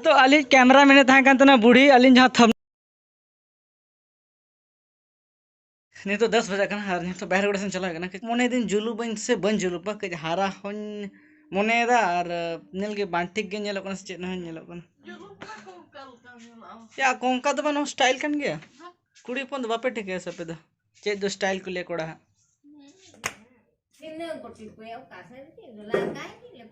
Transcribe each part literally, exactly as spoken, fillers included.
ᱛᱚ ᱟᱹᱞᱤᱧ ᱠᱮᱢᱮᱨᱟ ᱢᱮᱱᱮ ᱛᱟᱦᱮᱸ ᱠᱟᱱ ᱛᱟᱦᱮᱱᱟ ᱵᱩᱲᱦᱤ, ᱟᱹᱞᱤᱧ ᱡᱟᱦᱟᱸ ᱛᱷᱟᱢ ᱱᱤᱛᱚᱜ ᱫᱚᱥ ᱵᱟᱡᱟᱜ ᱠᱟᱱᱟ ᱟᱨ ᱱᱤᱛᱚᱜ ᱵᱟᱦᱨᱮ ᱜᱚᱰᱟ ᱥᱮᱱ ᱪᱟᱞᱟᱣ ᱦᱩᱭᱩᱜ ᱠᱟᱱᱟ᱾ ᱢᱚᱱᱮᱭᱮᱫᱟᱹᱧ ᱡᱩᱞᱩᱯᱟᱹᱧ ᱥᱮ ᱵᱟᱹᱧ ᱡᱩᱞᱩᱯᱟ, ᱠᱟᱹᱡ ᱦᱟᱨᱟ ᱦᱚᱧ ᱢᱚᱱᱮᱭᱮᱫᱟ ᱟᱨ ᱧᱮᱞ ᱜᱮ ᱵᱟᱝ ᱴᱷᱤᱠ ᱜᱮ ᱧᱮᱞᱚᱜ ᱠᱟᱱᱟ ᱥᱮ ᱪᱮᱫ ᱦᱚᱸ ᱧᱮᱞᱚᱜ ᱠᱟᱱᱟ᱾ ᱭᱟ, ᱠᱚᱝᱠᱟ ᱫᱚ ᱵᱟᱝ, ᱱᱚᱣᱟ ᱥᱴᱟᱭᱤᱞ ᱠᱟᱱ ᱜᱮᱭᱟ᱾ ᱠᱩᱲᱤ ᱦᱚᱯᱚᱱ ᱫᱚ ᱵᱟᱯᱮ ᱴᱷᱤᱠᱟᱹᱭᱟ ᱥᱮ ᱟᱯᱮ ᱫᱚ? ᱪᱮᱫ ᱫᱚ ᱥᱴᱟᱭᱤᱞ ᱠᱚ ᱞᱟᱹᱭᱟ ᱠᱚᱲᱟ ᱦᱟᱸᱜ? ᱛᱤᱱᱟᱹᱜ ᱠᱚᱴᱤ ᱠᱚ ᱚᱠᱟ ᱥᱮᱫ ᱨᱮ ᱞᱟᱸᱜᱟᱭ ᱜᱮ ᱞᱮ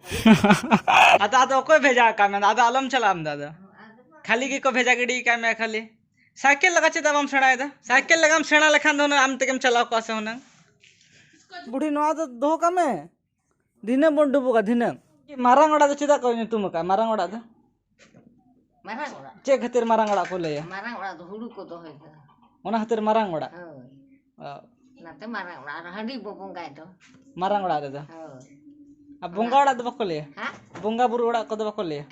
ᱟᱫᱚ, ᱟᱫᱚ ᱚᱠᱚᱭ ᱵᱷᱮᱡᱟ ᱟᱠᱟᱫ ᱢᱮ? ᱟᱫᱚ ᱟᱞᱚᱢ ᱪᱟᱞᱟᱜᱼᱟ ᱟᱢ ᱫᱚ, ᱟᱫᱚ ᱠᱷᱟᱹᱞᱤ ᱜᱮᱠᱚ ᱵᱷᱮᱡᱟ ᱜᱤᱰᱤ ᱟᱠᱟᱫ ᱢᱮᱭᱟ ᱠᱷᱟᱹᱞᱤ᱾ ᱥᱟᱭᱠᱮᱞ ᱞᱟᱜᱟ ᱪᱮᱫᱟᱜ ᱵᱟᱢ ᱥᱮᱬᱟᱭᱮᱫᱟ? ᱥᱟᱭᱠᱮᱞ ᱞᱟᱜᱟᱢ ᱥᱮᱬᱟ ᱞᱮᱠᱷᱟᱱ ᱫᱚ ᱦᱩᱱᱟᱹᱝ ᱟᱢ ᱛᱮᱜᱮᱢ ᱪᱟᱞᱟᱣ ᱠᱚᱜᱼᱟ ᱥᱮ ᱦᱩᱱᱟᱹᱝ᱾ ᱵᱩᱰᱷᱤ, ᱱᱚᱣᱟ ᱫᱚ ᱫᱚᱦᱚ ᱠᱟᱜ ᱢᱮ, ᱫᱷᱤᱱᱟᱹᱝ ᱵᱚᱱ ᱰᱩᱵᱩᱜᱼᱟ, ᱫᱷᱤᱱᱟᱹᱝ᱾ ᱢᱟᱨᱟᱝ ᱚᱲᱟᱜ ᱫᱚ ᱪᱮᱫᱟᱜ ᱠᱚ ᱧᱩᱛᱩᱢ ᱟᱠᱟᱫᱼᱟ ᱢᱟᱨᱟᱝ ᱚᱲᱟᱜ ᱫᱚ? ᱢᱟᱨᱟᱝ ᱚᱲᱟᱜ᱾ ᱪᱮᱫ ᱠᱷᱟᱹᱛᱤᱨ ᱢᱟᱨᱟᱝ ᱚᱲᱟᱜ ᱠᱚ ᱞᱟᱹᱭᱟ? ᱢᱟᱨᱟᱝ ᱚᱲᱟᱜ ᱫᱚ ᱦᱩᱲᱩ ᱠᱚ ᱫᱚᱦᱚᱭ ᱠᱟᱫᱟ᱾ ᱚᱱᱟ ᱠᱷᱟᱹᱛᱤᱨ ᱢᱟᱨᱟᱝ ᱚᱲᱟᱜ? ᱦᱳᱭ᱾ ᱚ᱾ ᱚᱱᱟᱛᱮ ᱢᱟᱨᱟᱝ ᱚᱲᱟᱜ ᱟᱨ ᱦᱟᱺᱰᱤ ᱵᱚ ᱵᱚᱸᱜᱟᱭ ᱫᱚ᱾ ᱢᱟᱨᱟᱝ ᱚᱲᱟᱜ ᱨᱮᱫᱚ? ᱦᱳᱭ᱾ ᱟᱨ ᱵᱚᱸᱜᱟ ᱚᱲᱟᱜ ᱫᱚ ᱵᱟᱠᱚ ᱞᱟᱹᱭᱟ? ᱦᱮᱸ? ᱵᱚᱸᱜᱟ ᱵᱩᱨᱩ ᱚᱲᱟᱜ ᱠᱚᱫᱚ ᱵᱟᱠᱚ ᱞᱟᱹᱭᱟ?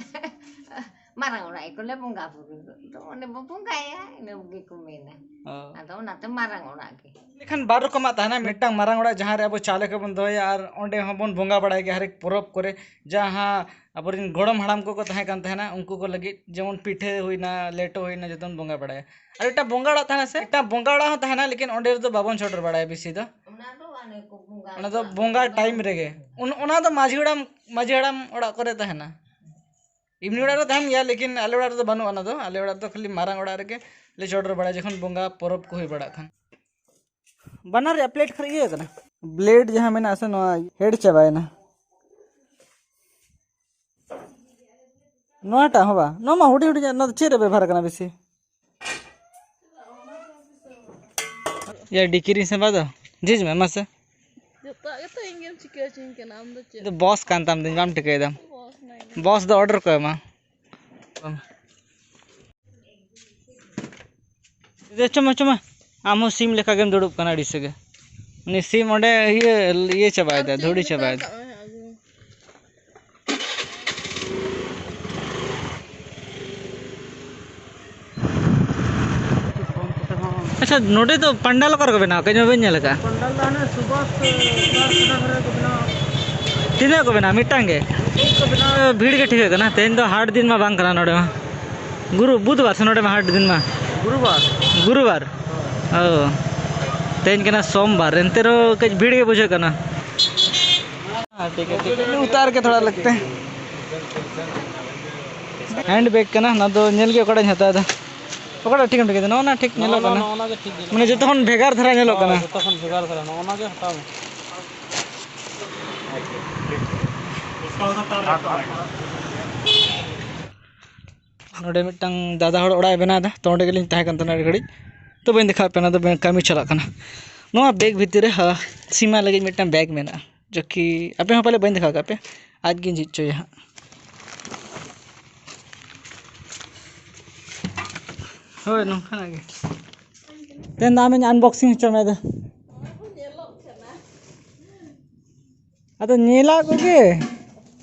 ᱢᱟᱨᱟᱝ ᱚᱲᱟᱜ ᱜᱮᱠᱚ ᱞᱟᱹᱭᱟ, ᱵᱚᱸᱜᱟ ᱵᱩᱨᱩ ᱫᱚ ᱚᱸᱰᱮ ᱵᱚ ᱵᱚᱸᱜᱟᱭᱟ, ᱤᱱᱟᱹ ᱜᱮᱠᱚ ᱢᱮᱱᱟ᱾ ᱚ᱾ ᱟᱫᱚ ᱚᱱᱟᱛᱮ ᱢᱟᱨᱟᱝ ᱚᱲᱟᱜ ᱜᱮ᱾ ᱞᱮᱠᱷᱟᱱ ᱵᱟᱨ ᱨᱚᱠᱚᱢᱟᱜ ᱛᱟᱦᱮᱱᱟ, ᱢᱤᱫᱴᱟᱝ ᱢᱟᱨᱟᱝ ᱚᱲᱟᱜ ᱡᱟᱦᱟᱸ ᱨᱮ ᱟᱵᱚ ᱪᱟᱣᱞᱮ ᱠᱚᱵᱚᱱ ᱫᱚᱦᱚᱭᱟ ᱟᱨ ᱚᱸᱰᱮ ᱦᱚᱸᱵᱚᱱ ᱵᱚᱸᱜᱟ ᱵᱟᱲᱟᱭ ᱜᱮᱭᱟ ᱦᱟᱨ ᱮᱠ ᱯᱚᱨᱚᱵᱽ ᱠᱚᱨᱮ, ᱡᱟᱦᱟᱸ ᱟᱵᱚᱨᱮᱱ ᱜᱚᱲᱚᱢ ᱦᱟᱲᱟᱢ ᱠᱚᱠᱚ ᱛᱟᱦᱮᱸ ᱠᱟᱱ ᱛᱟᱦᱮᱱᱟ, ᱩᱱᱠᱩ ᱠᱚ ᱞᱟᱹᱜᱤᱫ ᱡᱮᱢᱚᱱ ᱯᱤᱴᱷᱟᱹ ᱦᱩᱭᱱᱟ, ᱞᱮᱴᱚ ᱦᱩᱭᱱᱟ, ᱡᱚᱛᱚ ᱵᱚᱱ ᱵᱚᱸᱜᱟ ᱵᱟᱲᱟᱭᱟ᱾ ᱟᱨ ᱢᱤᱫᱴᱟᱝ ᱵᱚᱸᱜᱟ ᱚᱲᱟᱜ ᱛᱟᱦᱮᱱᱟ ᱥᱮ, ᱢᱤᱫᱴᱟᱝ ᱵᱚᱸᱜᱟ ᱚᱲᱟᱜ ᱦᱚᱸ ᱛᱟᱦᱮᱱᱟ, ᱞᱮᱠᱤᱱ ᱚᱸᱰᱮ ᱨᱮᱫᱚ ᱵᱟᱵᱚᱱ ᱪᱚᱰᱚᱨ ᱵᱟᱲᱟᱭᱟ ᱵᱮᱥᱤ ᱫᱚ᱾ ᱚᱱᱟ ᱫᱚ ᱚᱱᱮ ᱠᱚ ᱵᱚᱸᱜᱟ ᱚᱱᱟ ᱫᱚ ᱚᱲᱟᱜ ᱵᱚᱸᱜᱟ ᱠᱚᱨᱮ ᱴᱟᱭᱤᱢ ᱨᱮᱜᱮ᱾ ᱩᱱ-, ᱚᱱᱟ ᱫᱚ ᱢᱟᱹᱡᱷᱤ ᱦᱟᱲᱟᱢ, ᱢᱟᱹᱡᱷᱤ ᱦᱟᱲᱟᱢ ᱚᱲᱟᱜ ᱠᱚᱨᱮ ᱛᱟᱦᱮᱱᱟ᱾ ᱮᱢᱱᱤ ᱚᱲᱟᱜ ᱨᱮ ᱛᱟᱦᱮᱱ ᱜᱮᱭᱟ, ᱞᱮᱠᱤᱱ ᱟᱞᱮ ᱚᱲᱟᱜ ᱨᱮᱫᱚ ᱵᱟᱹᱱᱩᱜᱼᱟ ᱚᱱᱟ ᱫᱚ᱾ ᱟᱞᱮ ᱚᱲᱟᱜ ᱫᱚ ᱠᱷᱟᱹᱞᱤ ᱢᱟᱨᱟᱝ ᱚᱲᱟᱜ ᱨᱮᱜᱮ ᱞᱮ ᱪᱚᱰᱚᱨ ᱵᱟᱲᱟᱭᱟ, ᱡᱚᱠᱷᱚᱱ ᱵᱚᱸᱜᱟ ᱯᱚᱨᱚᱵᱽ ᱠᱚ ᱦᱩᱭ ᱵᱟᱲᱟᱜ ᱠᱷᱟᱱ᱾ ᱵᱟᱱᱟᱨ ᱨᱮᱭᱟᱜ ᱯᱞᱮᱴ ᱠᱷᱟᱹᱞᱤ ᱤᱭᱟᱹ ᱠᱟᱱᱟ, ᱵᱞᱮᱰ ᱡᱟᱦᱟᱸ ᱢᱮᱱᱟᱜᱼᱟ ᱥᱮ, ᱱᱚᱣᱟ ᱦᱮᱰ ᱪᱟᱵᱟᱭᱮᱱᱟ᱾ ᱱᱚᱣᱟᱴᱟᱜ ᱦᱚᱸ ᱵᱟ, ᱱᱚᱣᱟ ᱢᱟ ᱦᱩᱰᱤᱧ ᱦᱩᱰᱤᱧᱟᱜ, ᱱᱚᱣᱟ ᱫᱚ ᱪᱮᱫ ᱨᱮ ᱵᱮᱵᱚᱦᱟᱨ ᱠᱟᱱᱟ ᱵᱮᱥᱤ? ᱭᱟ ᱰᱤᱠᱤᱨᱤ ᱥᱮ ᱵᱟ ᱫᱚ? ᱡᱷᱤᱡ ᱢᱮ, ᱢᱟᱥᱮ᱾ ᱡᱚᱛᱚᱣᱟᱜ ᱜᱮᱛᱚ ᱤᱧ ᱜᱮᱢ ᱪᱤᱠᱟᱹ ᱦᱚᱪᱚᱧ ᱠᱟᱱᱟ, ᱟᱢ ᱫᱚ ᱪᱮᱫ? ᱤᱧ ᱫᱚ ᱵᱚᱥ ᱠᱟᱱ ᱛᱟᱢ ᱫᱚᱧ, ᱵᱟᱢ ᱴᱷᱤᱠᱟᱹᱭᱮᱫᱟ? ᱵᱚᱥ ᱱᱟᱭ᱾ ᱵᱚᱥ ᱫᱚ ᱚᱰᱟᱨ ᱠᱚ ᱮᱢᱟ᱾ ᱫᱮ, ᱪᱚ ᱢᱟ, ᱪᱚ ᱢᱟ᱾ ᱟᱢ ᱦᱚᱸ ᱥᱤᱢ ᱞᱮᱠᱟ ᱜᱮᱢ ᱫᱩᱲᱩᱵ ᱠᱟᱱᱟ ᱟᱹᱲᱤᱥ ᱜᱮ᱾ ᱩᱱᱤ ᱥᱤᱢ ᱚᱸᱰᱮ ᱤᱭᱟᱹ, ᱤᱭᱟᱹ ᱪᱟᱵᱟᱭᱮᱫᱟ, ᱟᱨ ᱪᱮᱫ ᱫᱷᱩᱲᱤ ᱞᱮᱠᱟ ᱪᱟᱵᱟᱭᱮᱫᱟ᱾ ᱠᱟᱜ ᱢᱮ ᱟᱹᱜᱩ? ᱟᱪᱪᱷᱟ, ᱱᱚᱰᱮ ᱫᱚ ᱯᱟᱱᱰᱟᱞ ᱚᱠᱟ ᱨᱮᱠᱚ ᱵᱮᱱᱟᱣᱟ? ᱠᱟᱹᱡ ᱢᱟ ᱵᱟᱹᱧ ᱧᱮᱞ ᱟᱠᱟᱫᱼᱟ᱾ ᱯᱟᱱᱰᱟᱞ ᱫᱚ ᱦᱟᱱᱮ ᱥᱩᱵᱷᱟᱥ ᱠᱟᱨᱠᱷᱟᱱᱟ ᱫᱷᱟᱨᱮ ᱠᱚ ᱵᱮᱱᱟᱣᱟ᱾ ᱛᱤᱱᱟᱹᱜ ᱠᱚ ᱵᱮᱱᱟᱣᱟ ᱢᱤᱫᱴᱟᱝ ᱜᱮ? ᱵᱷᱤᱲ ᱜᱮ ᱴᱷᱤᱠᱟᱹᱜ ᱠᱟᱱᱟ᱾ ᱛᱮᱦᱮᱧ ᱫᱚ ᱦᱟᱴ ᱫᱤᱱ ᱢᱟ ᱵᱟᱝ ᱠᱟᱱᱟ ᱱᱚᱰᱮ ᱢᱟ᱾ ᱜᱩᱨᱩ, ᱵᱩᱫᱷᱵᱟᱨ ᱥᱮ ᱱᱚᱰᱮ ᱢᱟ ᱦᱟᱴ ᱫᱤᱱ ᱢᱟ? ᱜᱩᱨᱩᱵᱟᱨ᱾ ᱜᱩᱨᱩᱵᱟᱨ? ᱚ, ᱛᱮᱦᱮᱧ ᱠᱟᱱᱟ ᱥᱳᱢᱵᱟᱨ, ᱮᱱᱛᱮ ᱨᱮᱦᱚᱸ ᱠᱟᱹᱡ ᱵᱷᱤᱲ ᱜᱮ ᱵᱩᱡᱷᱟᱹᱜ ᱠᱟᱱᱟ᱾ ᱦᱮᱸ, ᱴᱷᱤᱠ ᱜᱮᱭᱟ, ᱴᱷᱤᱠ ᱜᱮᱭᱟ᱾ ᱩᱛᱟᱨ ᱜᱮ ᱛᱷᱚᱲᱟ ᱞᱟᱹᱜᱤᱫ ᱛᱮ᱾ ᱦᱮᱱᱰ ᱵᱮᱜᱽ ᱠᱟᱱᱟ, ᱚᱱᱟ ᱫᱚ ᱧᱮᱞ ᱜᱮ ᱚᱠᱟᱴᱟᱜ ᱤᱧ ᱦᱟᱛᱟᱣ ᱮᱫᱟ᱾ ᱚᱠᱟᱴᱟᱜ ᱴᱷᱤᱠ ᱮᱢ ᱴᱷᱤᱠᱟᱹ ᱮᱫᱟ? ᱱᱚᱜᱼᱚ ᱱᱟ ᱴᱷᱤᱠ ᱧᱮᱞᱚᱜ ᱠᱟᱱᱟ᱾ ᱱᱚᱜᱼᱚ ᱱᱟ ᱜᱮ ᱴᱷᱤᱠ ᱧᱮᱞᱚᱜ ᱢᱟᱱᱮ ᱠᱟᱱᱟ᱾ ᱡᱚᱛᱚ ᱠᱷᱚᱱ ᱵᱷᱮᱜᱟᱨ ᱫᱷᱟᱨᱟ ᱧᱮᱞᱚᱜ ᱦᱳᱭ, ᱠᱟᱱᱟ᱾ ᱡᱚᱛᱚ ᱠᱷᱚᱱ ᱵᱷᱮᱜᱟᱨ ᱫᱷᱟᱨᱟ, ᱱᱚᱜᱼᱚ ᱱᱟ ᱜᱮ ᱦᱟᱛᱟᱣ ᱢᱮ᱾ ᱱᱚᱰᱮ ᱢᱤᱫᱴᱟᱝ ᱫᱟᱫᱟ ᱦᱚᱲ ᱚᱲᱟᱜ ᱮ ᱵᱮᱱᱟᱣ ᱮᱫᱟ, ᱛᱚ ᱚᱸᱰᱮ ᱜᱮᱞᱤᱧ ᱛᱟᱦᱮᱸ ᱠᱟᱱ ᱛᱟᱦᱮᱱᱟ ᱟᱹᱰᱤ ᱜᱷᱟᱹᱲᱤᱡ, ᱛᱚ ᱵᱟᱹᱧ ᱫᱮᱠᱷᱟᱣᱟᱫ ᱯᱮᱭᱟ, ᱚᱱᱟ ᱫᱚ ᱠᱟᱹᱢᱤ ᱪᱟᱞᱟᱜ ᱠᱟᱱᱟ᱾ ᱱᱚᱣᱟ ᱵᱮᱜᱽ ᱵᱷᱤᱛᱤᱨ ᱨᱮ, ᱦᱟ, ᱥᱤᱢᱟ ᱞᱟᱹᱜᱤᱫ ᱢᱤᱫᱴᱟᱝ ᱵᱮᱜᱽ ᱢᱮᱱᱟᱜᱼᱟ, ᱡᱚᱠᱤ ᱟᱯᱮ ᱦᱚᱸ ᱯᱟᱞᱮ ᱵᱟᱹᱧ ᱫᱮᱠᱷᱟᱣ ᱟᱠᱟᱫ ᱯᱮ, ᱟᱡ ᱜᱤᱧ ᱡᱷᱤᱡ ᱦᱚᱪᱚᱭᱟ ᱦᱟᱸᱜ᱾ ᱦᱳᱭ, ᱱᱚᱝᱠᱟᱱᱟᱜ ᱜᱮ᱾ ᱛᱮᱦᱮᱧ ᱫᱚ ᱟᱢᱤᱧ unboxing ᱦᱚᱪᱚ ᱢᱮ ᱫᱚ᱾ ᱟᱫᱚ ᱧᱮᱞᱟᱜ ᱠᱚᱜᱮ᱾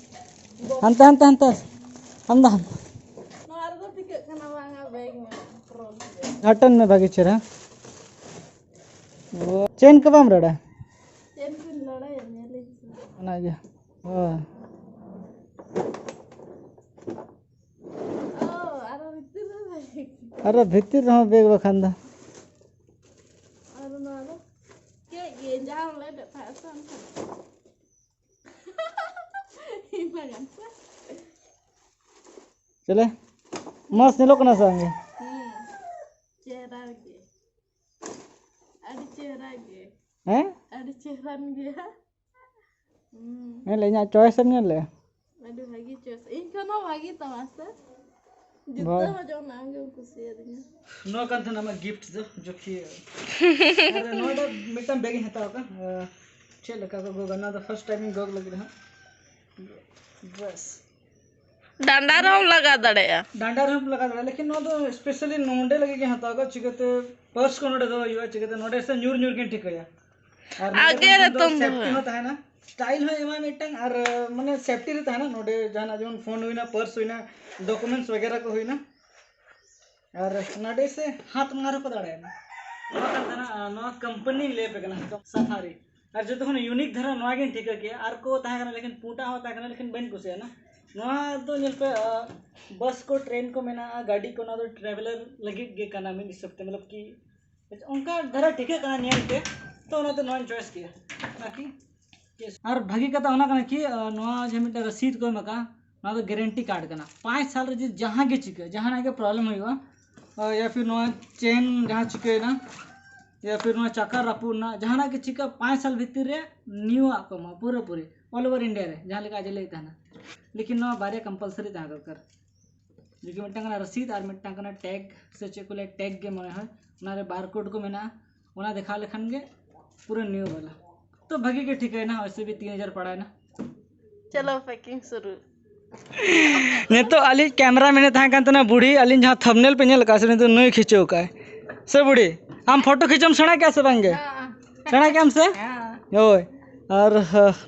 ᱦᱟᱱᱛᱮ, ᱦᱟᱱᱛᱮ, ᱦᱟᱱᱛᱮ᱾ ᱟᱢ ᱫᱚ ᱦᱟᱱᱛᱮ᱾ ᱱᱚᱣᱟ ᱨᱮᱫᱚ ᱴᱷᱤᱠᱟᱹᱜ ᱠᱟᱱᱟ ᱵᱟᱝᱟ ᱵᱮᱜᱽ ᱢᱮᱱᱟᱜᱼᱟ, ᱯᱨᱚᱞ ᱜᱮ᱾ ᱜᱷᱟᱴᱚᱱ ᱢᱮ ᱵᱷᱟᱜᱮ ᱪᱮᱦᱨᱟ᱾ ᱚ, ᱪᱮᱱ ᱠᱚ ᱵᱟᱢ ᱨᱚᱲᱟ? ᱪᱮᱱ ᱠᱚᱧ ᱞᱟᱲᱟᱭᱟ, ᱧᱮᱞᱤᱧ ᱥᱮ᱾ ᱚᱱᱟᱜᱮ᱾ ᱚ᱾ ᱚ, ᱟᱨᱚ ᱵᱷᱤᱛᱤᱨ ᱨᱮ ᱵᱮᱜᱽ᱾ ᱟᱨᱚ ᱵᱷᱤᱛᱤᱨ ᱨᱮᱦᱚᱸ ᱵᱮᱜᱽ ᱵᱟᱠᱷᱟᱱ ᱫᱚ᱾ ᱟᱨ ᱱᱚᱣᱟ ᱫᱚ ᱪᱮᱫ ᱜᱮ ᱡᱟᱦᱟᱸᱢ ᱞᱟᱹᱭ ᱞᱮᱫ ᱛᱟᱦᱮᱸᱫ ᱥᱮ ᱚᱱᱠᱟ᱾ ᱤᱧ ᱢᱟ ᱜᱟᱱ ᱥᱮ᱾ ᱪᱮᱞᱮ? ᱢᱚᱡᱽ ᱧᱮᱞᱚᱜ ᱠᱟᱱᱟ ᱥᱮ ᱵᱟᱝ ᱜᱮ? ᱦᱩᱸ᱾ ᱪᱮᱦᱨᱟ ᱜᱮ᱾ ᱟᱹᱰᱤ ᱪᱮᱦᱨᱟ ᱜᱮ᱾ ᱦᱮᱸ? ᱟᱹᱰᱤ ᱪᱮᱦᱨᱟᱱ ᱜᱮᱭᱟ᱾ ᱦᱩᱸ᱾ ᱧᱮᱞ ᱞᱮ, ᱤᱧᱟᱹᱜ choice ᱮᱢ ᱧᱮᱞ ᱞᱮ? ᱟᱹᱰᱤ ᱵᱷᱟᱹᱜᱤ choice᱾ ᱤᱧ ᱠᱷᱚᱱ ᱦᱚᱸ ᱵᱷᱟᱹᱜᱤ ᱛᱟᱢᱟ ᱥᱮ? ᱡᱩᱛᱟᱹ ᱵᱟᱦ᱾ ᱦᱚᱸ ᱡᱚᱱ ᱟᱢ ᱜᱮᱢ ᱠᱩᱥᱤᱭᱟᱫᱤᱧᱟ᱾ ᱱᱚᱣᱟ ᱠᱟᱱ ᱛᱟᱦᱮᱱᱟ ᱟᱢᱟᱜ gift ᱫᱚ, ᱡᱚᱠᱷᱤ᱾ ᱟᱨ ᱱᱚᱣᱟ ᱫᱚ ᱢᱤᱫᱴᱟᱝ bag ᱤᱧ ᱦᱟᱛᱟᱣ ᱟᱠᱟᱫ᱾ ᱟᱨ ᱪᱮᱫ ᱞᱮᱠᱟ ᱠᱚ ᱜᱚᱜᱟ? ᱱᱚᱣᱟ ᱫᱚ first time ᱤᱧ ᱜᱚᱜ ᱞᱟᱹᱜᱤᱫ ᱦᱟᱸᱜ᱾ ᱵᱟᱥ᱾ ᱰᱟᱸᱰᱟ ᱨᱮᱦᱚᱸᱢ ᱞᱟᱜᱟᱣ ᱫᱟᱲᱮᱭᱟᱜᱼᱟ᱾ ᱰᱟᱸᱰᱟ ᱨᱮᱦᱚᱸᱢ ᱞᱟᱜᱟᱣ ᱫᱟᱲᱮᱭᱟᱜᱼᱟ, ᱞᱮᱠᱤᱱ ᱱᱚᱣᱟ ᱫᱚ specially ᱱᱚᱰᱮ ᱞᱟᱹᱜᱤᱫ ᱜᱮ ᱦᱟᱛᱟᱣ ᱠᱟᱜᱼᱟ᱾ ᱪᱤᱠᱟᱹᱛᱮ purse ᱠᱚ ᱱᱚᱰᱮ ᱫᱚᱦᱚ ᱦᱩᱭᱩᱜᱼᱟ, ᱪᱤᱠᱟᱹᱛᱮ ᱱᱚᱰᱮ ᱥᱮ ᱧᱩᱨ ᱧᱩᱨ ᱜᱮᱧ ᱴᱷᱤᱠᱟᱹᱭᱟ᱾ ᱟᱨ ᱱᱚᱰᱮ ᱟᱜᱮ ᱠᱷᱚᱱ ᱨᱮ ᱫᱚ ᱛᱩᱢ safety ᱫᱚᱦᱚᱭᱟ᱾ ᱦᱚᱸ ᱛᱟᱦᱮᱱᱟ, style ᱦᱚᱸ ᱮᱢᱟ ᱢᱤᱫᱴᱟᱝ, ᱟᱨ ᱢᱟᱱᱮ safety ᱨᱮ ᱛᱟᱦᱮᱱᱟ᱾ ᱱᱚᱰᱮ ᱡᱟᱦᱟᱱᱟᱜ ᱡᱮᱢᱚᱱ phone ᱦᱩᱭᱱᱟ, purse ᱦᱩᱭᱱᱟ, documents ᱵᱟᱜᱮᱨᱟ ᱠᱚ ᱦᱩᱭᱱᱟ, ᱟᱨ ᱱᱚᱰᱮ ᱥᱮ ᱦᱟᱛ ᱢᱟᱨ ᱦᱚᱸᱠᱚ ᱫᱟᱲᱮᱭᱟᱜᱼᱟ᱾ ᱱᱚᱣᱟ ᱠᱟᱱ ᱛᱟᱦᱮᱱᱟ, ᱟᱨ ᱱᱚᱣᱟ company ᱞᱟᱹᱭ ᱟᱯᱮ ᱠᱟᱱᱟ, Safari᱾ ᱟᱨ ᱡᱚᱛᱚ ᱠᱷᱚᱱ ᱤᱭᱩᱱᱤᱠ ᱫᱷᱟᱨᱟ ᱱᱚᱣᱟ ᱜᱤᱧ ᱴᱷᱤᱠᱟᱹ ᱠᱮᱜᱼᱟ᱾ ᱟᱨ ᱠᱚ ᱛᱟᱦᱮᱸ ᱠᱟᱱᱟ, ᱞᱮᱠᱤᱱ ᱯᱩᱸᱰᱟᱜ ᱦᱚᱸ ᱛᱟᱦᱮᱸ ᱠᱟᱱᱟ, ᱞᱮᱠᱤᱱ ᱵᱟᱹᱧ ᱠᱩᱥᱤᱭᱟᱜᱼᱟ᱾ ᱱᱚᱣᱟ ᱫᱚ ᱧᱮᱞ ᱯᱮ, ᱵᱟᱥ ᱠᱚ, ᱴᱨᱮᱱ ᱠᱚ ᱢᱮᱱᱟᱜᱼᱟ, ᱜᱟᱹᱰᱤ ᱠᱚ, ᱱᱚᱣᱟ ᱫᱚ ᱴᱨᱟᱵᱷᱮᱞᱟᱨ ᱞᱟᱹᱜᱤᱫ ᱜᱮ ᱠᱟᱱᱟ ᱢᱤᱫ ᱦᱤᱥᱟᱹᱵ ᱛᱮ, ᱢᱚᱛᱞᱚᱵ ᱠᱤ ᱚᱱᱠᱟ ᱫᱷᱟᱨᱟ ᱴᱷᱤᱠᱟᱹᱜ ᱠᱟᱱᱟ ᱧᱮᱞ ᱛᱮ, ᱛᱚ ᱚᱱᱟᱛᱮ ᱱᱚᱣᱟᱧ ᱪᱚᱭᱮᱥ ᱠᱮᱜᱼᱟ᱾ ᱵᱟᱠᱤ ᱟᱨ ᱵᱷᱟᱹᱜᱤ ᱠᱟᱛᱷᱟ ᱚᱱᱟ ᱠᱟᱱᱟ ᱠᱤ, ᱱᱚᱣᱟ ᱡᱮ ᱢᱤᱫᱴᱮᱱ ᱨᱚᱥᱤᱫ ᱠᱚ ᱮᱢ ᱟᱠᱟᱫᱼᱟ, ᱱᱚᱣᱟ ᱫᱚ ᱜᱟᱨᱮᱱᱴᱤ ᱠᱟᱨᱰ ᱠᱟᱱᱟ᱾ ᱯᱟᱸᱪ ᱥᱟᱞ ᱨᱮ ᱡᱩᱫᱤ ᱡᱟᱦᱟᱸ ᱜᱮ ᱪᱤᱠᱟᱹ, ᱡᱟᱦᱟᱱᱟᱜ ᱜᱮ ᱯᱨᱚᱵᱞᱮᱢ ᱦᱩᱭᱩᱜᱼᱟ, ᱭᱟ ᱯᱷᱤᱨ ᱱᱚᱣᱟ ᱪᱮᱱ ᱡᱟᱦᱟᱸ ᱪᱤᱠᱟᱹᱭᱮᱱᱟ, ᱭᱟ ᱯᱷᱤᱨ ᱱᱚᱣᱟ ᱪᱟᱠᱟ ᱨᱟᱹᱯᱩᱫ ᱮᱱᱟ, ᱡᱟᱦᱟᱱᱟᱜ ᱜᱮ ᱪᱤᱠᱟᱹ, ᱯᱟᱸᱪ ᱥᱟᱞ ᱵᱷᱤᱛᱤᱨ ᱨᱮ ᱱᱤᱭᱩᱣᱟᱜ ᱠᱚ ᱮᱢᱟ ᱯᱩᱨᱟᱹᱯᱩᱨᱤ, ᱚᱞ ᱳᱵᱷᱟᱨ ᱤᱱᱰᱤᱭᱟ ᱨᱮ, ᱡᱟᱦᱟᱸ ᱞᱮᱠᱟ ᱟᱡ ᱮ ᱞᱟᱹᱭᱮᱫ ᱛᱟᱦᱮᱱᱟ᱾ ᱞᱮᱠᱤᱱ ᱱᱚᱣᱟ ᱵᱟᱨᱭᱟ ᱠᱚᱢᱯᱟᱞᱥᱟᱨᱤ ᱛᱟᱦᱮᱸ ᱫᱚᱨᱠᱟᱨ, ᱡᱩᱫᱤ ᱢᱤᱫᱴᱟᱝ ᱠᱟᱱᱟ ᱨᱚᱥᱤᱫ ᱟᱨ ᱢᱤᱫᱴᱟᱝ ᱠᱟᱱᱟ ᱴᱮᱜᱽ, ᱥᱮ ᱪᱮᱫ ᱠᱚ ᱞᱟᱹᱭᱟ, ᱴᱮᱜᱽ ᱜᱮ ᱢᱚᱱᱮ ᱦᱚᱭ, ᱚᱱᱟᱨᱮ ᱵᱟᱨ ᱠᱳᱰ ᱠᱚ ᱢᱮᱱᱟᱜᱼᱟ, ᱚᱱᱟ ᱫᱮᱠᱷᱟᱣ ᱞᱮᱠᱷᱟᱱ ᱜᱮ ᱯᱩᱨᱟᱹ ᱱᱤᱭᱩ ᱵᱟᱞᱟ᱾ ᱛᱚ ᱵᱷᱟᱹᱜᱤ ᱜᱮ ᱴᱷᱤᱠᱟᱹᱭᱮᱱᱟ, ᱚᱭᱥᱮ ᱵᱷᱤ ᱛᱤᱱ ᱦᱟᱡᱟᱨ ᱯᱟᱲᱟᱣᱮᱱᱟ᱾ ᱪᱚᱞᱚ ᱯᱮᱠᱤᱝ ᱥᱩᱨᱩ᱾ ᱱᱤᱛᱚᱜ ᱟᱹᱞᱤᱧ ᱠᱮᱢᱮᱨᱟ ᱢᱮᱱᱮ ᱛᱟᱦᱮᱸ ᱠᱟᱱ ᱛᱟᱦᱮᱱᱟ ᱵᱩᱲᱦᱤ, ᱟᱹᱞᱤᱧ ᱡᱟᱦᱟᱸ ᱛᱷᱟᱢᱵᱽᱱᱮᱞ ᱯᱮ ᱧᱮᱞ ᱟᱠᱟᱫᱼᱟ ᱥᱮ, ᱱᱤᱛᱚᱜ ᱱᱩᱭ ᱠᱷᱤᱪᱟᱹᱣ ᱠᱟᱜᱼᱟᱭ᱾ ᱥᱮ ᱵᱩᱲᱦᱤ, ᱟᱢ ᱯᱷᱳᱴᱳ ᱠᱷᱤᱪᱟᱹᱢ ᱥᱮᱬᱟ ᱠᱮᱜᱼᱟ ᱥᱮ ᱵᱟᱝᱜᱮ? ᱥᱮᱬᱟ ᱠᱮᱜᱼᱟᱢ ᱥᱮ? ᱦᱳᱭ᱾ ᱟᱨ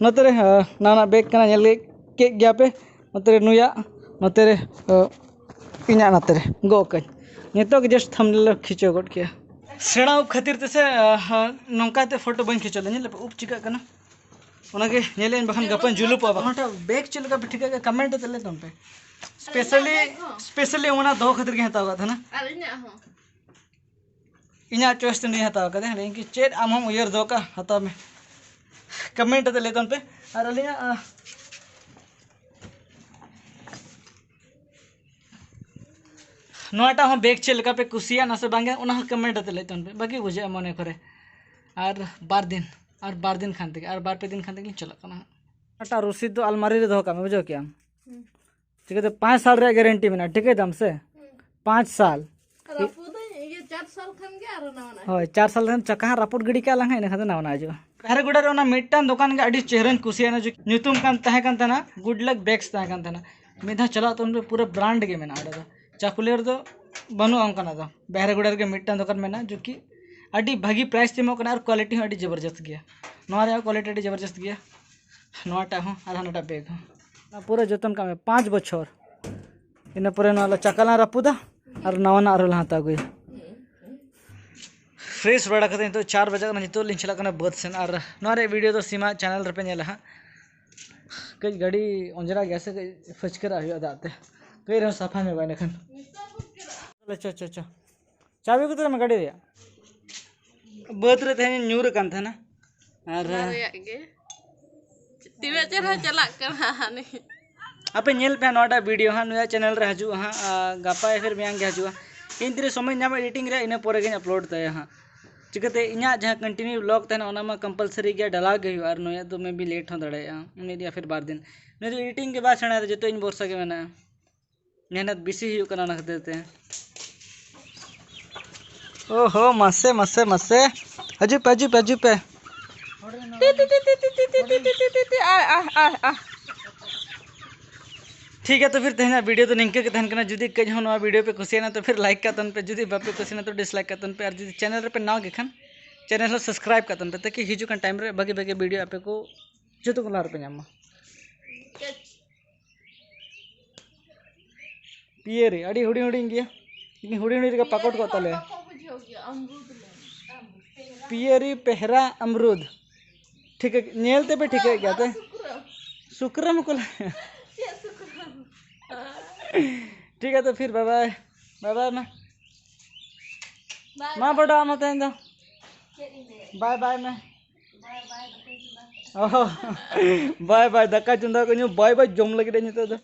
ᱱᱚᱛᱮ ᱨᱮ ᱱᱟᱣᱟᱱᱟᱜ ᱵᱮᱜᱽ ᱠᱟᱱᱟ, ᱧᱮᱞ ᱠᱮᱫ ᱜᱮᱭᱟ ᱯᱮ᱾ ᱱᱚᱛᱮ ᱨᱮ ᱱᱩᱭᱟᱜ, ᱱᱚᱛᱮ ᱨᱮ ᱤᱧᱟᱹᱜ, ᱱᱚᱛᱮ ᱨᱮ ᱜᱚᱜ ᱠᱟᱹᱧ᱾ ᱱᱤᱛᱚᱜ ᱜᱮ ᱡᱟᱥᱴ ᱛᱷᱟᱢᱵᱽᱱᱮᱞ ᱞᱮ ᱠᱷᱤᱪᱟᱹᱣ ᱜᱚᱫ ᱠᱮᱜᱼᱟ᱾ ᱥᱮᱬᱟ ᱩᱵ ᱠᱷᱟᱹᱛᱤᱨ ᱛᱮᱥᱮ ᱱᱚᱝᱠᱟ ᱛᱮ ᱯᱷᱳᱴᱳ ᱵᱟᱹᱧ ᱠᱷᱤᱪᱟᱹᱣ ᱞᱮᱫᱟ᱾ ᱧᱮᱞ ᱞᱮᱯᱮ, ᱩᱵ ᱪᱤᱠᱟᱹᱜ ᱠᱟᱱᱟ, ᱚᱱᱟᱜᱮ ᱧᱮᱞᱮᱧ, ᱵᱟᱠᱷᱟᱱ ᱜᱟᱯᱟᱧ ᱡᱩᱞᱩᱯᱚᱜᱼᱟ᱾ ᱵᱟᱠᱷᱟᱱ ᱵᱮᱜᱽ ᱪᱮᱫ ᱞᱮᱠᱟ ᱯᱮ ᱴᱷᱤᱠᱟᱹ ᱠᱮᱜᱼᱟ, ᱠᱚᱢᱮᱱᱴ ᱠᱟᱛᱮ ᱞᱟᱹᱭ ᱛᱟᱵᱚᱱ ᱯᱮ᱾ ᱥᱯᱮᱥᱟᱞᱤ, ᱥᱯᱮᱥᱟᱞᱤ ᱚᱱᱟ ᱫᱚᱦᱚ ᱠᱷᱟᱹᱛᱤᱨ ᱜᱮ ᱦᱟᱛᱟᱣ ᱠᱟᱫ ᱛᱟᱦᱮᱱᱟ᱾ ᱟᱨ ᱤᱧᱟᱹᱜ ᱦᱚᱸ᱾ ᱤᱧᱟᱹᱜ ᱪᱚᱭᱮᱥ ᱛᱮ ᱱᱩᱭ ᱦᱟᱛᱟᱣ ᱠᱟᱫᱟ᱾ ᱤᱧ ᱠᱤ ᱪᱮᱫ ᱟᱢ ᱦᱚᱸᱢ ᱩᱭᱦᱟᱹᱨ ᱫᱚᱦᱚ ᱠᱟᱜᱼᱟ? ᱦᱟᱛᱟᱣ ᱢᱮ, ᱠᱚᱢᱮᱱᱴ ᱠᱟᱛᱮ ᱞᱟᱹᱭ ᱛᱟᱵᱚᱱ ᱯᱮ᱾ ᱟᱨ ᱟᱹᱞᱤᱧᱟᱜ ᱱᱚᱣᱟᱴᱟᱜ ᱦᱚᱸ ᱵᱮᱜᱽ ᱪᱮᱫ ᱞᱮᱠᱟ ᱯᱮ ᱠᱩᱥᱤᱭᱟᱜᱼᱟ ᱥᱮ ᱵᱟᱝᱜᱮ, ᱚᱱᱟ ᱦᱚᱸ ᱠᱚᱢᱮᱱᱴ ᱠᱟᱛᱮ ᱞᱟᱹᱭ ᱛᱟᱵᱚᱱ ᱯᱮ᱾ ᱵᱷᱟᱹᱜᱤ ᱵᱩᱡᱷᱟᱹᱜᱼᱟ ᱢᱚᱱᱮ ᱠᱚᱨᱮ᱾ ᱟᱨ ᱵᱟᱨ ᱫᱤᱱ, ᱟᱨ ᱵᱟᱨ ᱯᱮ ᱫᱤᱱ ᱠᱷᱟᱱ ᱛᱮᱜᱮ, ᱟᱨ ᱵᱟᱨ ᱯᱮ ᱫᱤᱱ ᱠᱷᱟᱱ ᱛᱮᱜᱮ ᱪᱟᱞᱟᱜ ᱠᱟᱱᱟ ᱦᱟᱸᱜ᱾ ᱚᱱᱟᱴᱟᱜ ᱨᱚᱥᱤᱫ ᱫᱚ ᱟᱞᱢᱟᱨᱤ ᱨᱮ ᱫᱚᱦᱚ ᱠᱟᱜ ᱢᱮ, ᱵᱩᱡᱷᱟᱹᱣ ᱠᱮᱜᱼᱟᱢ? ᱪᱤᱠᱟᱹᱛᱮ ᱯᱟᱸᱪ ᱥᱟᱞ ᱨᱮᱭᱟᱜ ᱜᱮᱨᱮᱱᱴᱤ ᱢᱮᱱᱟᱜᱼᱟ, ᱴᱷᱤᱠᱟᱹᱭ ᱫᱟᱢ ᱥᱮ? ᱯᱟᱸᱪ ᱥᱟᱞ᱾ ᱨᱟᱹᱯᱩᱫᱟᱹᱧ, ᱤᱭᱟᱹ, ᱪᱟᱨ ᱥᱟᱞ ᱠᱷᱟᱱ ᱜᱮ ᱟᱨᱚ ᱱᱟᱣᱟᱱᱟᱜ᱾ ᱦᱳᱭ, ᱪᱟᱨ ᱥᱟᱞ ᱠᱷᱟᱱ ᱪᱟᱠᱟ ᱦᱟᱸᱜ ᱨᱟᱹᱯᱩᱫ ᱜᱤᱰᱤ ᱠᱟᱜ ᱞᱟᱝ ᱦᱟᱸᱜ, ᱤᱱᱟᱹ ᱠᱷᱟᱱ ᱫᱚ ᱱᱟᱣᱟᱱᱟᱜ ᱦᱤᱡᱩᱜᱼᱟ᱾ ᱵᱟᱦᱨᱮ ᱜᱚᱰᱟ ᱨᱮ ᱚᱱᱟ ᱢᱤᱫᱴᱟᱝ ᱫᱚᱠᱟᱱ ᱜᱮ ᱟᱹᱰᱤ ᱪᱮᱦᱨᱟᱧ ᱠᱩᱥᱤᱭᱟᱜᱼᱟ, ᱧᱩᱛᱩᱢ ᱠᱟᱱ ᱛᱟᱦᱮᱸ ᱠᱟᱱ ᱛᱟᱦᱮᱱᱟ ᱜᱩᱰ ᱞᱟᱠ ᱵᱮᱜᱽᱥ ᱛᱟᱦᱮᱸ ᱠᱟᱱ ᱛᱟᱦᱮᱱᱟ᱾ ᱢᱤᱫ ᱫᱷᱟᱣ ᱪᱟᱞᱟᱜ ᱛᱟᱵᱚᱱ ᱯᱮ, ᱯᱩᱨᱟᱹ ᱵᱨᱟᱱᱰ ᱜᱮ ᱢᱮᱱᱟᱜᱼᱟ ᱚᱸᱰᱮ ᱫᱚ᱾ ᱪᱟᱠᱩᱞᱤᱭᱟᱹ ᱨᱮᱫᱚ ᱵᱟᱹᱱᱩᱜᱼᱟ ᱚᱱᱠᱟᱱᱟᱜ ᱫᱚ, ᱵᱟᱦᱨᱮ ᱜᱚᱰᱟ ᱨᱮᱜᱮ ᱢᱤᱫᱴᱟᱝ ᱫᱚᱠᱟᱱ ᱢᱮᱱᱟᱜᱼᱟ, ᱡᱚᱠᱤ ᱟᱹᱰᱤ ᱵᱷᱟᱹᱜᱤ ᱯᱨᱟᱭᱤᱥ ᱛᱮ ᱮᱢᱚᱜ ᱠᱟᱱᱟ ᱟᱨ ᱠᱳᱣᱟᱞᱤᱴᱤ ᱦᱚᱸ ᱟᱹᱰᱤ ᱡᱚᱵᱚᱨᱡᱚᱥᱛ ᱜᱮᱭᱟ᱾ ᱱᱚᱣᱟ ᱨᱮᱭᱟᱜ ᱠᱳᱣᱟᱞᱤᱴᱤ ᱟᱹᱰᱤ ᱡᱚᱵᱚᱨᱡᱚᱥᱛ ᱜᱮᱭᱟ, ᱱᱚᱣᱟᱴᱟᱜ ᱦᱚᱸ ᱟᱨ ᱦᱟᱱᱟᱴᱟᱜ ᱵᱮᱜᱽ ᱦᱚᱸ᱾ ᱚᱱᱟ ᱯᱩᱨᱟᱹ ᱡᱚᱛᱚᱱ ᱠᱟᱜ ᱢᱮ ᱯᱟᱸᱪ ᱵᱚᱪᱷᱚᱨ, ᱤᱱᱟᱹ ᱯᱚᱨᱮ ᱱᱚᱣᱟ ᱞᱮ ᱪᱟᱠᱟ ᱞᱟᱝ ᱨᱟᱹᱯᱩᱫᱟ ᱟᱨ ᱱᱟᱣᱟᱱᱟᱜ ᱟᱨᱦᱚᱸ ᱞᱮ ᱦᱟᱛᱟᱣ ᱟᱹᱜᱩᱭᱟ᱾ ᱯᱷᱨᱮᱥ ᱵᱟᱲᱟ ᱠᱟᱛᱮ ᱱᱤᱛᱚᱜ ᱪᱟᱨ ᱵᱟᱡᱟᱜ ᱠᱟᱱᱟ᱾ ᱱᱤᱛᱚᱜ ᱞᱤᱧ ᱪᱟᱞᱟᱜ ᱠᱟᱱᱟ ᱵᱟᱹᱫᱽ ᱥᱮᱱ᱾ ᱟᱨ ᱱᱚᱣᱟ ᱨᱮᱭᱟᱜ ᱵᱷᱤᱰᱤᱭᱳ ᱫᱚ ᱥᱤᱢᱟ ᱪᱮᱱᱮᱞ ᱨᱮᱯᱮ ᱧᱮᱞᱟ ᱦᱟᱸᱜ᱾ ᱠᱟᱹᱡ ᱜᱟᱹᱰᱤ ᱚᱸᱡᱽᱨᱟ ᱜᱮᱭᱟ ᱥᱮ, ᱠᱟᱹᱡ ᱯᱷᱟᱹᱪᱠᱟᱹᱨᱟᱜ ᱦᱩᱭᱩᱜᱼᱟ ᱫᱟᱜ ᱛᱮ, ᱠᱟᱹᱡ ᱨᱮᱦᱚᱸ ᱥᱟᱯᱷᱟ ᱧᱚᱜᱚᱜᱼᱟ ᱤᱱᱟᱹᱠᱷᱟᱱ᱾ ᱪᱚ ᱪᱚ ᱪᱚ, ᱪᱟᱵᱤ ᱠᱚᱫᱚ ᱢᱮ ᱜᱟᱹᱰᱤ ᱨᱮᱭᱟᱜ᱾ ᱵᱟᱹᱫᱽ ᱨᱮ ᱛᱮᱦᱮᱧ ᱧᱩᱨ ᱟᱠᱟᱱ ᱛᱟᱦᱮᱱᱟ᱾ ᱟᱨ ᱚᱱᱟ ᱨᱮᱭᱟᱜ ᱜᱮ ᱛᱤᱱᱟᱹᱜ ᱪᱮᱦᱨᱟ ᱪᱟᱞᱟᱜ ᱠᱟᱱᱟ ᱦᱟᱱᱮ᱾ ᱟᱯᱮ ᱧᱮᱞ ᱯᱮ ᱦᱟᱸᱜ ᱱᱚᱣᱟᱴᱟᱜ ᱵᱷᱤᱰᱤᱭᱳ ᱦᱟᱸᱜ, ᱱᱩᱭᱟᱜ ᱪᱮᱱᱮᱞ ᱨᱮ ᱦᱤᱡᱩᱜᱼᱟ ᱦᱟᱸᱜ, ᱟᱨ ᱜᱟᱯᱟ ᱭᱟ ᱯᱷᱤᱨ ᱢᱮᱭᱟᱝ ᱜᱮ ᱦᱤᱡᱩᱜᱼᱟ᱾ ᱤᱧ ᱛᱤᱨᱮ ᱥᱚᱢᱚᱭ ᱧᱟᱢᱟ ᱮᱰᱤᱴᱤᱝ ᱨᱮᱭᱟᱜ, ᱤᱱᱟᱹ ᱯᱚᱨᱮ ᱜᱤᱧ ᱟᱯᱞᱳᱰ ᱛᱟᱭᱟ ᱦᱟᱸᱜ᱾ ᱪᱤᱠᱟᱹᱛᱮ ᱤᱧᱟᱹᱜ ᱡᱟᱦᱟᱸ ᱠᱚᱱᱴᱤᱱᱤᱭᱩ ᱵᱞᱚᱜ ᱛᱟᱦᱮᱱᱟ, ᱚᱱᱟ ᱢᱟ ᱠᱚᱢᱯᱟᱞᱥᱟᱨᱤ ᱜᱮᱭᱟ, ᱰᱟᱞᱟᱣ ᱜᱮ ᱦᱩᱭᱩᱜᱼᱟ᱾ ᱟᱨ ᱱᱩᱭᱟᱜ ᱫᱚ ᱢᱮ ᱵᱤ ᱞᱮᱴ ᱦᱚᱸ ᱫᱟᱲᱮᱭᱟᱜᱼᱟ, ᱢᱤᱫ ᱭᱟ ᱯᱷᱤᱨ ᱵᱟᱨ ᱫᱤᱱ᱾ ᱱᱩᱭ ᱫᱚ ᱮᱰᱤᱴᱤᱝ ᱜᱮ ᱵᱟᱭ ᱥᱮᱬᱟᱭᱮᱫᱟ, ᱡᱚᱛᱚ ᱤᱧ ᱵᱷᱚᱨᱥᱟ ᱜᱮ ᱢᱮᱱᱟᱜᱼᱟ᱾ ᱢᱮᱦᱱᱚᱛ ᱵᱮᱥᱤ ᱦᱩᱭᱩᱜ ᱠᱟᱱᱟ ᱚᱱᱟ ᱠᱷᱟᱹᱛᱤᱨ ᱛᱮ᱾ ᱳᱦᱳ, ᱢᱟᱥᱮ, ᱢᱟᱥᱮ, ᱢᱟᱥᱮ᱾ ᱦᱤᱡᱩᱜ ᱯᱮ, ᱦᱤᱡᱩᱜ ᱯᱮ, ᱦᱤᱡᱩᱜ ᱯᱮ᱾ ᱴᱤ, ᱴᱤ, ᱴᱤ, ᱴᱤ, ᱴᱤ, ᱟᱦ, ᱟᱦ, ᱟᱦ, ᱟᱦ᱾ ᱴᱷᱤᱠ ᱜᱮᱭᱟ, ᱛᱚ ᱯᱷᱤᱨ ᱛᱮᱦᱮᱧᱟᱜ ᱵᱷᱤᱰᱤᱭᱳ ᱫᱚ ᱱᱤᱝᱠᱟᱹ ᱜᱮ ᱛᱟᱦᱮᱱ ᱠᱟᱱᱟ᱾ ᱡᱩᱫᱤ ᱠᱟᱹᱡ ᱦᱚᱸ ᱱᱚᱣᱟ ᱵᱷᱤᱰᱤᱭᱳ ᱯᱮ ᱠᱩᱥᱤᱭᱟᱱᱟ, ᱛᱚ ᱯᱷᱤᱨ ᱞᱟᱭᱤᱠ ᱠᱟᱜ ᱛᱟᱵᱚᱱ ᱯᱮ, ᱡᱩᱫᱤ ᱵᱟᱯᱮ ᱠᱩᱥᱤᱭᱟᱱᱟ, ᱛᱚ ᱰᱤᱥᱞᱟᱭᱤᱠ ᱠᱟᱜ ᱛᱟᱵᱚᱱ ᱯᱮ᱾ ᱟᱨ ᱡᱩᱫᱤ ᱪᱮᱱᱮᱞ ᱨᱮᱯᱮ ᱱᱟᱣᱟ ᱜᱮ ᱠᱷᱟᱱ, ᱪᱮᱱᱮᱞ ᱦᱚᱸ ᱥᱟᱵᱥᱠᱨᱟᱭᱤᱵ ᱠᱟᱜ ᱛᱟᱵᱚᱱ ᱯᱮ, ᱛᱟᱠᱤ ᱦᱤᱡᱩᱜ ᱠᱟᱱ ᱴᱟᱭᱤᱢ ᱨᱮ ᱵᱷᱟᱜᱮ ᱵᱷᱟᱜᱮ ᱵᱷᱤᱰᱤᱭᱳ ᱟᱯᱮ ᱠᱚ ᱡᱚᱛᱚ ᱠᱚ ᱞᱟᱦᱟ ᱨᱮᱯᱮ ᱧᱟᱢ ᱢᱟ᱾ ᱯᱤᱭᱟᱹᱨᱤ ᱟᱹᱰᱤ ᱦᱩᱰᱤᱧ ᱦᱩᱰᱤᱧ ᱜᱮᱭᱟ, ᱦᱩᱰᱤᱧ ᱦᱩᱰᱤᱧ ᱨᱮᱜᱮ ᱯᱟᱠᱚᱴ ᱠᱚᱜ ᱛᱟᱞᱮᱭᱟ᱾ ᱯᱤᱭᱟᱹᱨᱤ, ᱯᱮᱦᱨᱟ, ᱟᱢᱨᱩᱫ᱾ ᱴᱷᱤᱠᱟᱹ, ᱧᱮᱞ ᱛᱮᱯᱮ ᱴᱷᱤᱠᱟᱹᱭᱮᱫ ᱜᱮᱭᱟ ᱛᱮ? ᱥᱩᱠᱨᱟᱢ ᱠᱚ ᱞᱟᱹᱭᱟ᱾ ᱴᱷᱤᱠ ᱜᱮᱭᱟ, ᱛᱚ ᱯᱷᱤᱨ ᱵᱟᱭ ᱵᱟᱭ, ᱵᱟᱭ ᱵᱟᱭ ᱢᱟ᱾ ᱢᱟ ᱵᱚᱰᱚ, ᱟᱢ ᱦᱚᱸ ᱛᱮᱦᱮᱧ ᱫᱚ ᱵᱟᱭ ᱵᱟᱭ ᱢᱮ᱾ ᱚᱦᱚ, ᱵᱟᱭ ᱵᱟᱭ, ᱫᱟᱠᱟ ᱪᱚᱸᱫᱟ ᱠᱚ ᱧᱩ, ᱵᱟᱭ ᱵᱟᱭ ᱡᱚᱢ ᱞᱟᱹᱜᱤᱫ ᱤᱧ ᱱᱤᱛᱚᱜ ᱫᱚ᱾